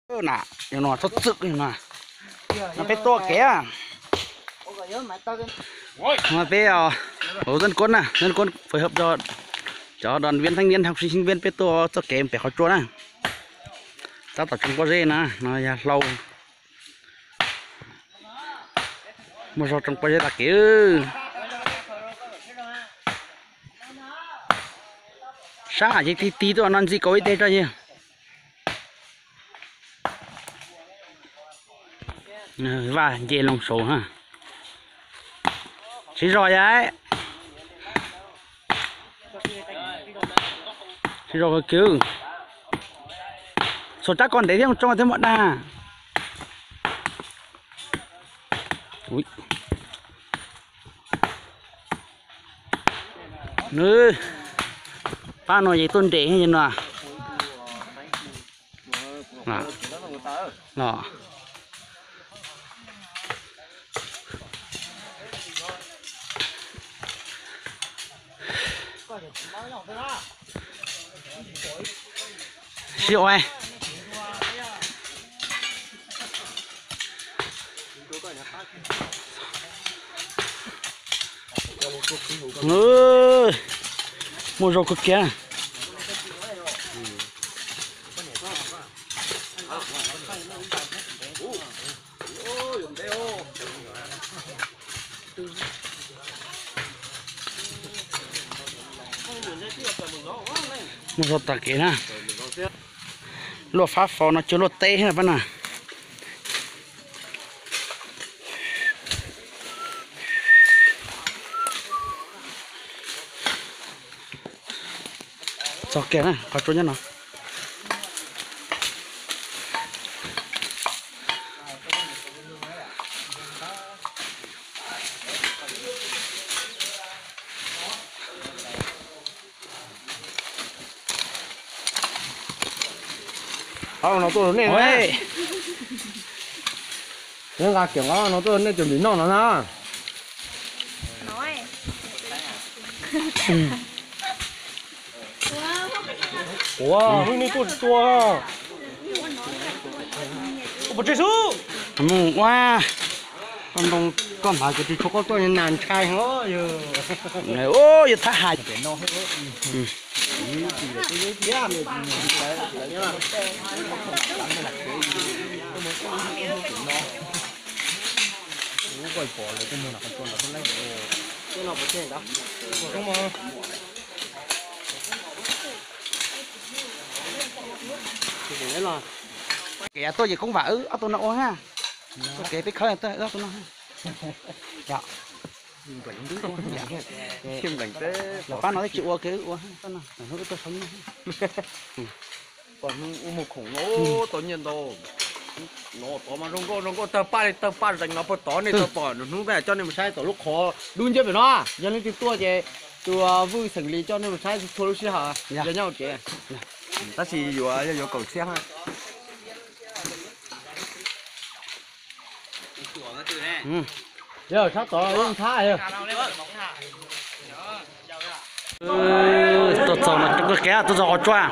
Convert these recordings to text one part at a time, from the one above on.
Na, no txhob txwm no. No peb tuaj kev. No peb, hauv Zaj Kuab na, Zaj Kuab phối hợp rau cov đoàn viên thanh niên học sinh sinh viên peb tuaj txoj kev pem qhov tsua na. Tab tom tsoo pob zeb na, no yog hlau. Muaj zog tsoo pob zeb tag kev. Sab ces tig tig tuaj no ntxi kaus ib teg tso yog. Vaj nce loo saud. Siv zog yam. Siv zog kawg kiag. Txhua tsab ko ntev thiab tsoo thiab muaj dag. Pab no ces tuaj nres no. Siv ua. Muaj zog kawg kiag. Muaj zog tag kev na. Luaj fab fo no cuag luaj teb na pab na. Txog kiag na, qhov tsua nyob no. Ob no tuaj rau nej na. Nqa kiag ob no tuaj rau nej cov ntim noj no na. Ua, nej tuaj tsis tua. Ua pov tseg xwb. Mus ua. Koj ntoo koj hmav ces tsis tshua koj tuaj nas ntshai heev. Ua yog thab hais. Kev tuaj ces koob vam wb ob tug no ua ha. Tuaj kev peb khawb tuaj wb ob tug no ha. Los pab no twb tsis ua kev wb ua ha, wb tuaj saib no. Pom hnub ua mus khoom no tau nyiaj ntau. No tod mas zoo nkauj zoo nkauj tawg paj li tawg paj zees no puag tod nej tau pom, nws hnub peb coj nej mus saib tom lub qhov dub nciab pem no. Yog leej twg tuaj ces tus Vwj Xeem Lis coj nej mus saib txhua lub sij hawm yog nyob hauv tsev. Tab sis yuav yog yuav kaum txhiab. Yog sab tod yeej thab yog. Tuaj txog no coob kawg kiag, tuaj txog qhov tsua.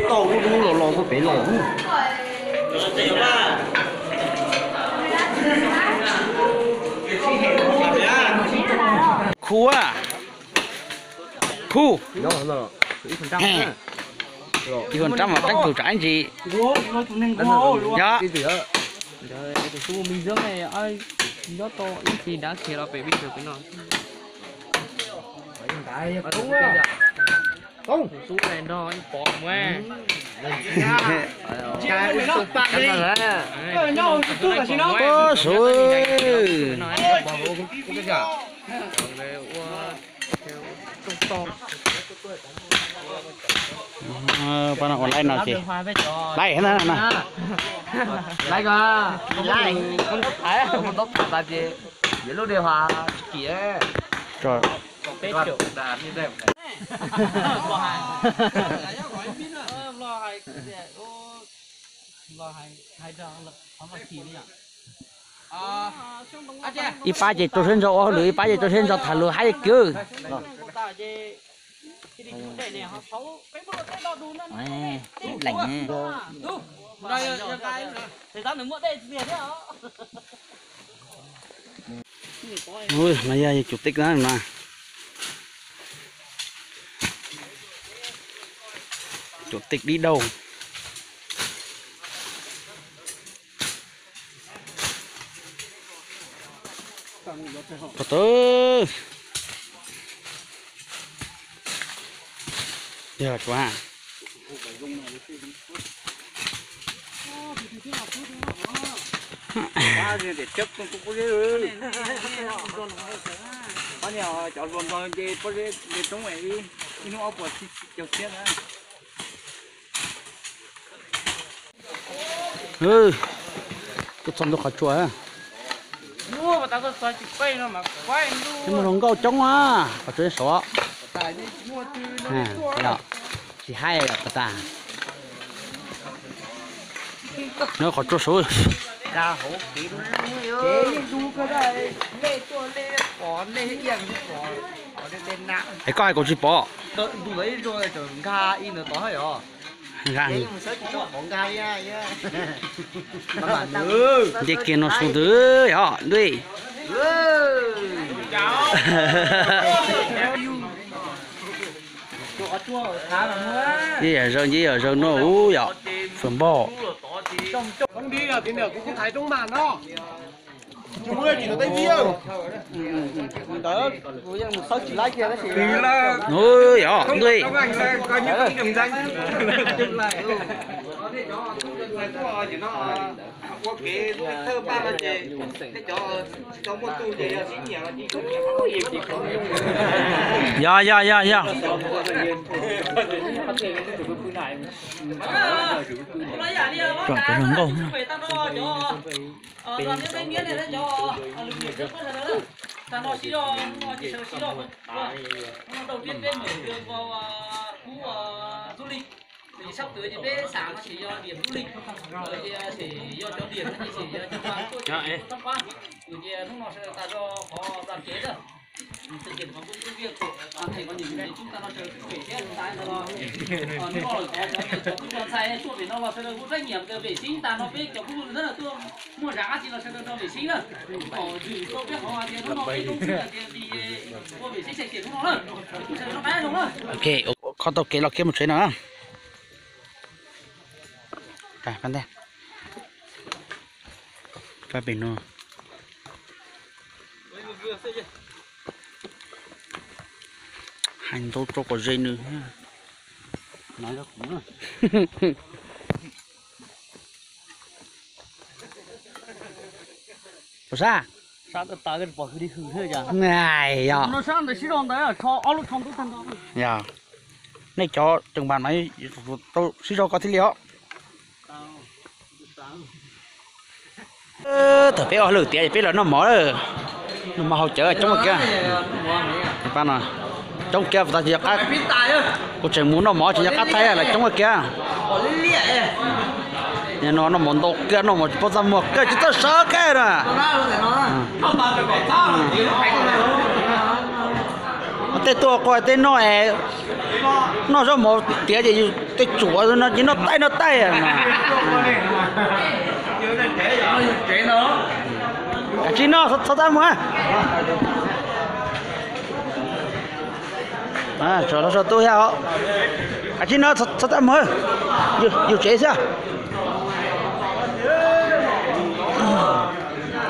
Tau lub lub los los tuaj pem los. Khu a. Khu. Ib hua nrab mas teeb tug tsam ib ntsis. Yog. Tus xub me nzab nyob tau ib ntsis dab khiav los pem peb chaws pem no. Tus xub no nrog ib pov mus. Tus xub. Pab no ua laib no ces laib na. Laib ko, laib, muaj tau tham tas ces yog lub dej hua tsis kim. Ib pab ces rau siab ntso ua hauj lwm, ib pab ces rau siab ntso tham lus hais kiag. Leej no yog cuv tej na, cuv tej dib dauj. Ko tw, yog tsuav. Cov hluas nrog nce pob zeb nce roob ib hnub ob puas caug txhiab na. Tuaj txog ntua qhov tsua. Muaj hluas nkauj coob a, qhov tsua saud. Tsis haib tas. Nyob qhov tsua saud. Es koj hais kuv tsis pom. Nce kiag no su ntws yog ntuj. Nce yam zaws, nce yam zaws no ub yom, fawm npog. Ub yom ntuj. Yog yog yog yog. Cov hluas nkauj. Sab twv ces peb xav no ces yog diam du lig, ces yog cov diam no ces yog cov pab, ces hnub no sawv daws tas zog qhov txoj kev na. Ces qhov kuj tub viaj kuj tag no sawv daws pem thiab ntawd los hnub no lawm tod cov tub rog ntxhais tuaj pem no los sawv daws kuj rab nyiam tias vem xib tas no peb cov kuj lub ntawd tuaj muaj zaj dab tsi los sawv daws nrog vem xib na. Kom zwm tau peb qhov tias hnub no peb koob xib tias ua vem xib xyem xyem hnub no na. Kuj sawv daws nrog pab zoo na. Qhov taug kev los kiag mus tsev no. Pab pem no. Hais ntau rau kom ze nws. Puas sab? Yog. Yog. Nej cov tseem npam no tau sib zog ko thiaj li os. Thaum peb ua hauj lwm tiav peb los noj mov, noj mov haus cawv coob kiag. Coob kiag, kuv tseem mus noj mov tsis nco qab thaij lawv coob kiag. Nim no noj mov ntau kiag, noj mov tsis paub txaj muag kiag, tsis txawj sawv kiag na. Tej tuaj qua tej noj, noj zaub mov tiav ces tej tsuav no ces noj taij noj taij. Kav tsij noj txhob tab muag. Tso tub thiab os. Kav tsij noj txhob tab muag. Yus tsev xwb.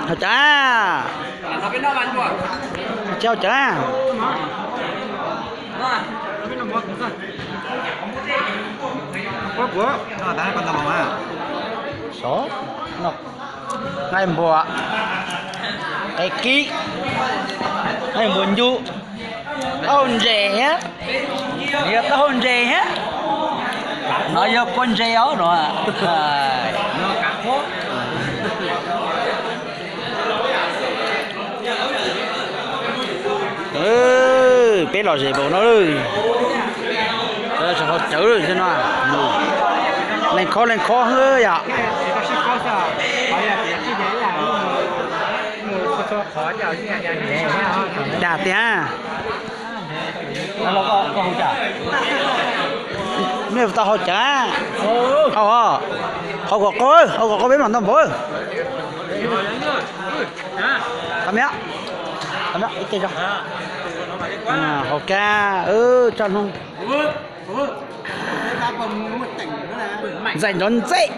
Hauv cawv, tsis hauv cawv. Nqaij npua, qe kib, nqaij npua ncu, taub hau ntses thiab. Yog taub hau ntses thiab. No yog kua ntses os no. Peb los zem npaum no, tseem haus cawv xwb no. Leej khob leej khob xwb yom. Dag tiag. Nej tau hau cav? Hau, hau kom qau, hau kom qau peb mam ntau npaum. Hau kab, tso hnub. Ntxaim nrov ntxeb.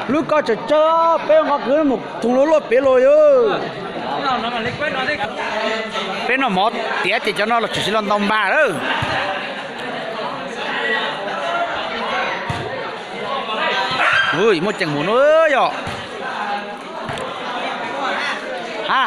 Lub koj tsawg tsawg, peb nqo kwv mus thoos luaj luaj pem los yog. Peb noj mov tiav ces cov no los tshwm sim los ntaus npas lawm. Ui, muaj ceem mus no yog. A,